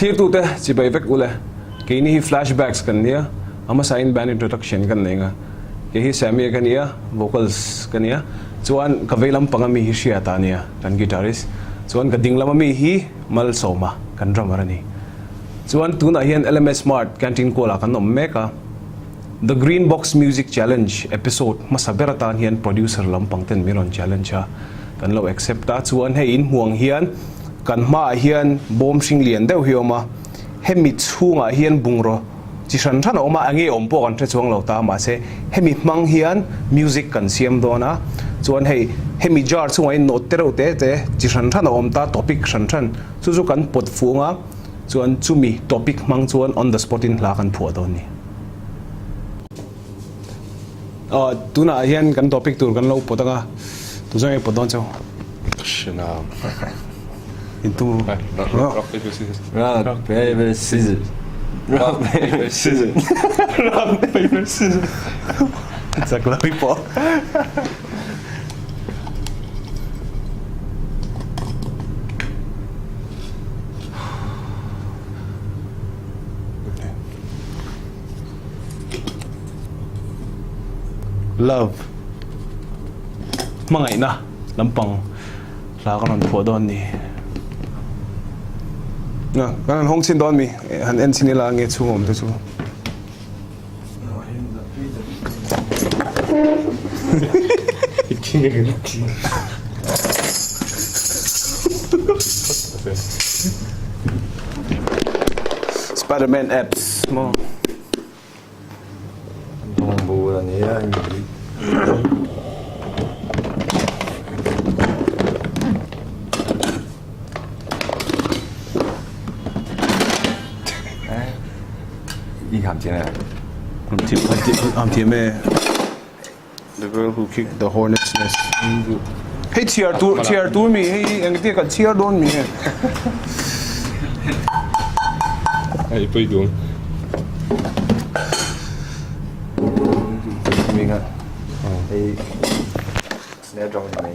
Thlirtute chibai vek ule. Keini hi Flashbacks kan nia, a hmasain band introduction kan nei nga. Kei hi Sammy-a ka nia, vocals ka nia. Chuan ka vei lampang ami hi Hriata a nia, kan guitarist. Chuan ka ding lam ami hi Malsawma, kan drummer a ni. Chuan tunah hian LMS Mart Canteen Kualah kan awm mek a. The Green Box Music Challenge episode hmasa ber atan hian producer lampang ten min rawn challenge a, kan lo accept a. Chuan hei inhmuang hian kan hmaah hian bawm hring lian deuh hi a awm a, hemi chhungah hian bungraw chi hran hran a awm a, enge awm pawh kan hre chuang lo ta, mahse hemi hmang hian music kan siam dawn a. Chuan hei hemi jar chungah hian note te reuh te te chi hran hran a awm ta, topic hran hran chu chu kan pawt fuh ang a, chuan chumi topic hmang chuan on the spot in hla kan phuah dawn a ni. Aw tunah hian kan topic tur kan lo pawt anga tu zawng nge pawt dawn cheu? Hre nang. In tum ru. Rock paper scissors. Rock paper scissors. Rock paper scissors. Rock paper scissors. Chak lo i pawh. Love, hmangaihna lampang hla ka rawn phuah dawn ni. Na, kan han hawng chhin dawn mi, han en chhin ila nge chhung awm te chu. Spiderman apps maw. Bawngbu a ni a I ham thiam em? Ham thiam e. The girl who kicked the hornet's nest. Hei chhiar tur chhiar tur mi hei engtia kan chhiar dawn mi nge. Hei pui dum. Minga. Hei snare drum ni mai.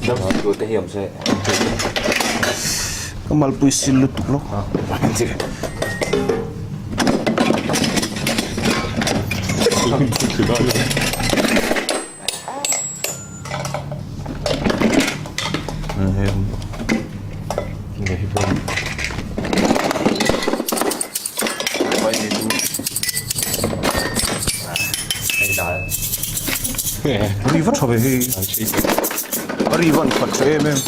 Drum tu te hi awm se. Ka malpui sil lutuk lo. Ri va tha ve hei. A ri van khat tha em em.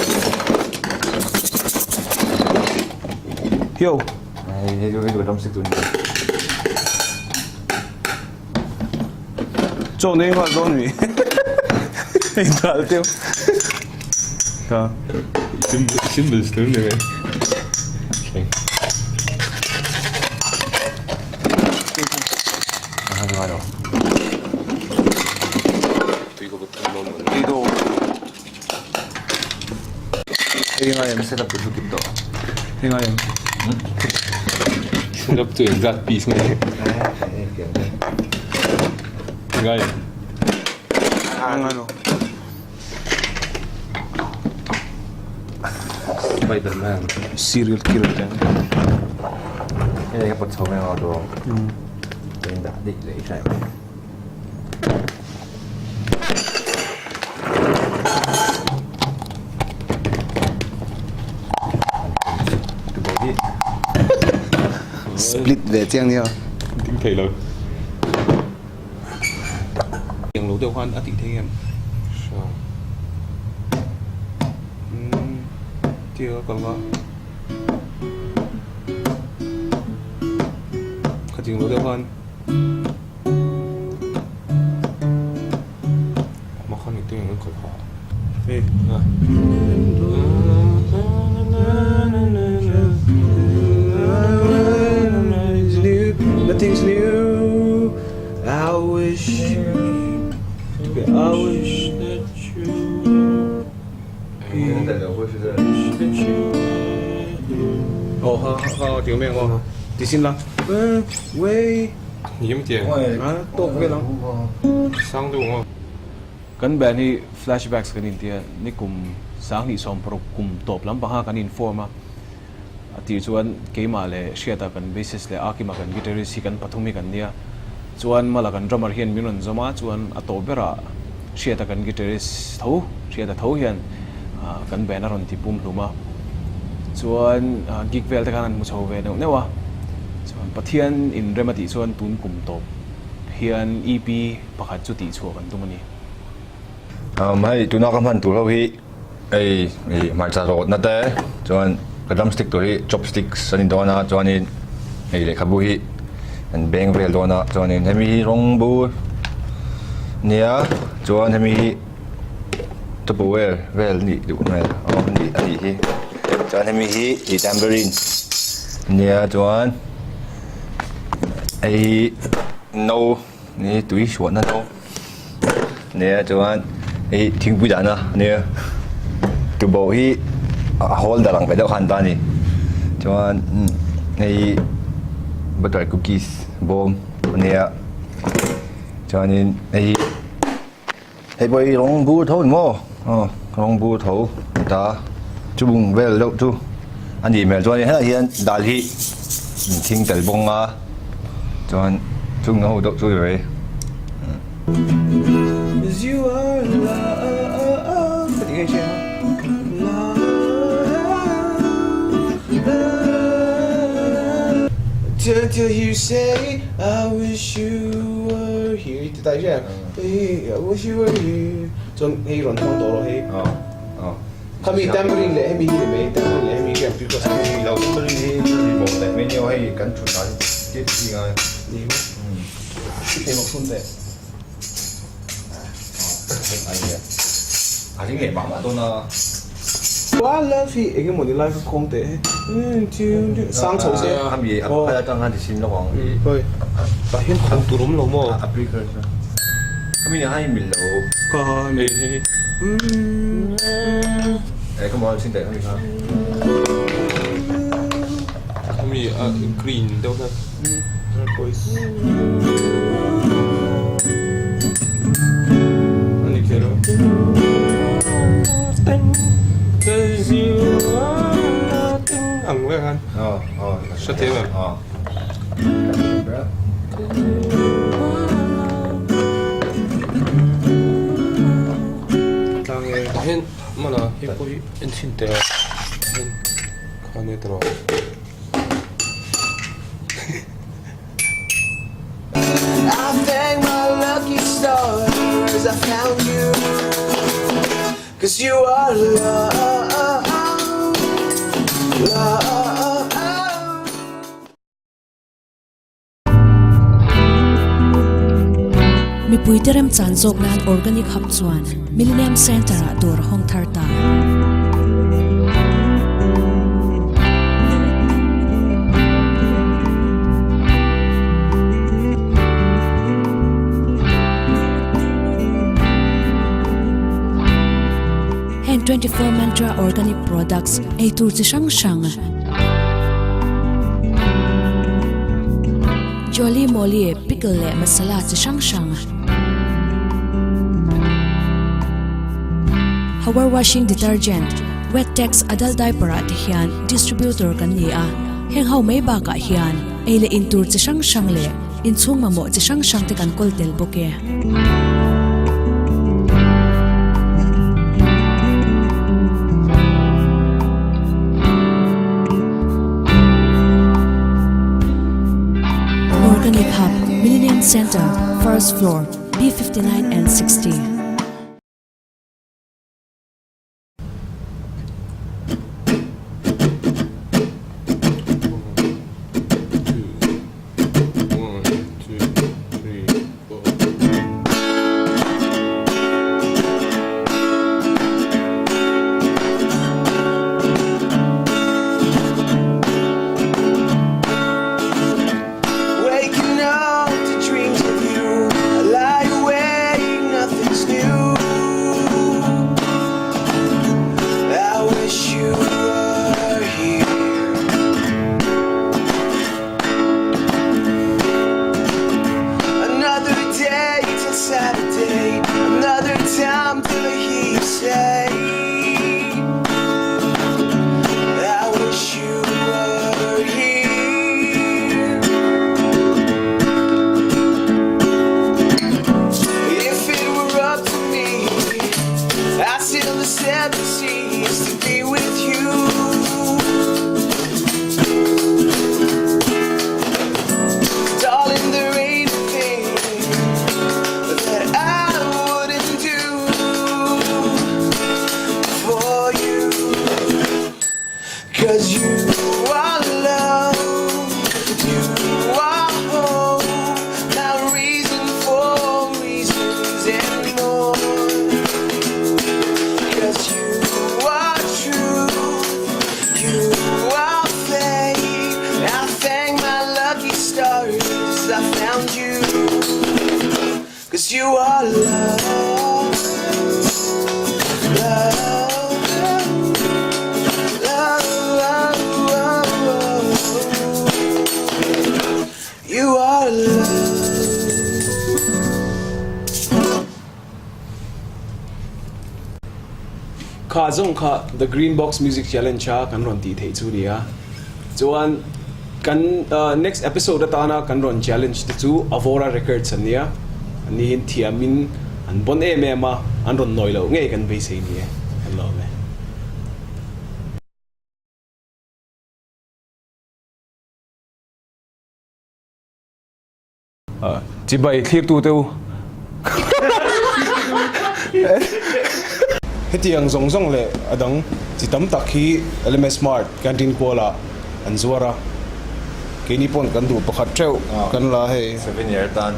Yo. Chaw nei nghal dawn mi. Hei dal teuh. Ka. Simple stum ni mai. Setup tu engzat piece nge? Ngai em? Spiderman. Serial killer te. Hei ka pawt chho mai ang aw tu. Dah daih leh hrai mai. Split ve chiang nia. Ding thei lo. Tiang lo deuh khan a tih thei em? Sure. Umm tia ka kal nga. Khatiang lo deuh khan. Nothing's new I wish I wish that you Aw ha ha tiang mai ang aw ti sin la Wei tawk vel ang. Kan band hi flashbacks kan intia nikum. Sanghnih sawmparuk kum tawp lampang kha kan in-form a, a tir chuan keimah leh Hriata kan bassist leh Akima kan guitarist hi kan pathum hi kan nia. Chuan Mala kan drummer hian min rawn zawm a, chuan a tawp berah Hriata kan guitarist tho, Hriata tho hian kan band a rawn ti pum hlum a. Chuan gig vel te khan an hmu chho ve neuh neuh a. Chuan Pathian inrem a tih chuan tun kum tawp hian EP pakhat chu tihchhuah kan tum a ni. Hei tuna ka hman tur ho hi hei ih hmarcha rawtna te chuan ka drumstick tur hi chopsticks a ni dawn a chuanin hei lehkhabu hi an beng vel dawn a chuanin hemi hi rawng bur nia chuan hemi hi tupperware vel a nih duh hmel aw a nih a nih hi chuan hemi hi ih tambourine nia chuan hei hi no. Ni tui hruahna no nia chuan hei thingpui dahna nia tuboh hi a holder ang ve deuh khan ta a ni chuan hei butter cookies bawm ania chuanin hei hei pawh hi rawng bur tho a ni maw aw rawng bur tho a ni ta chubung vel deuh chu a nih hmel chuan helaiah hian dal hi an thing tel bawk a chuan chung ho deuh chu ni mai. Chuan hei rawn hmang tawh rawh hei. Khami tambourine leh hemi hi ni mai tambourine leh hemi hi an precaution. Hei lo tambourine hi ni bawk leh mai nia hei kan thut dan hi ti ngai. Ni maw? Hei bawk sun teh. A ring leh mah mah dawn a. I love hi eng emaw ni lai kha khawng teh he. Sang chho se. Khami a phal atang khan ti sin lawk ang. Hawi. Tah hian khawng tur awm lo maw? A precursor. Khami nen khan i mil lo. Kha nei hei. Eh come on sin teh khami kha. Khami a green deuh kha. Turquoise. Ani kher o. Ang vek khan. Hre thiam em? Tah hian mana hei pawh hi en chhin teh a hian khan e tawh. Mipuite remchan zawk nan Organic Hub chuan Millennium Centre-ah dawr a hawng thar ta. Heng 24 Mantra Organic Products ei tur chi hrang hrang, Jolly Molly pickle leh masala chi hrang hrang, Hawar washing detergent, Wet Tex adult diaper ah te hian distributor kan ni a, heng ho mai bakah hian ei leh in tur chi hrang hrang leh inchhung mamawh chi hrang hrang te kan kawl tel bawk e. Organic Hub, Millennium Centre, First Floor, B59 and 60. Cause you are love, love, love, love, love, You are love. Kha zawng kha The Green Box Music Challenge a kan rawn tih theih chu nia. Chuan kan next episode atana kan rawn challenge te chu Avora Records an nia. An ni hin thiamin an bon em em a, an rawn nawi loh ngei kan beisei ni e. Kan lawm e. Chibai thlirtu te u. Hetiang zawng zawng leh a dang chi tam tak hi LMS Mart Canteen kualah an zuar a, keini pawn kan duh pakhat theuh kan la hei. Souvenir atan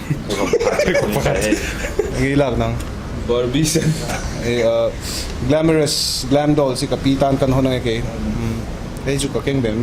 pheikhawk pakhat hei. Enge i lak nang? Barbie sen. Hei Glamorous Glam Dolls hi ka pi tan kan hawn ange kei. Hei chu ka keng ve em.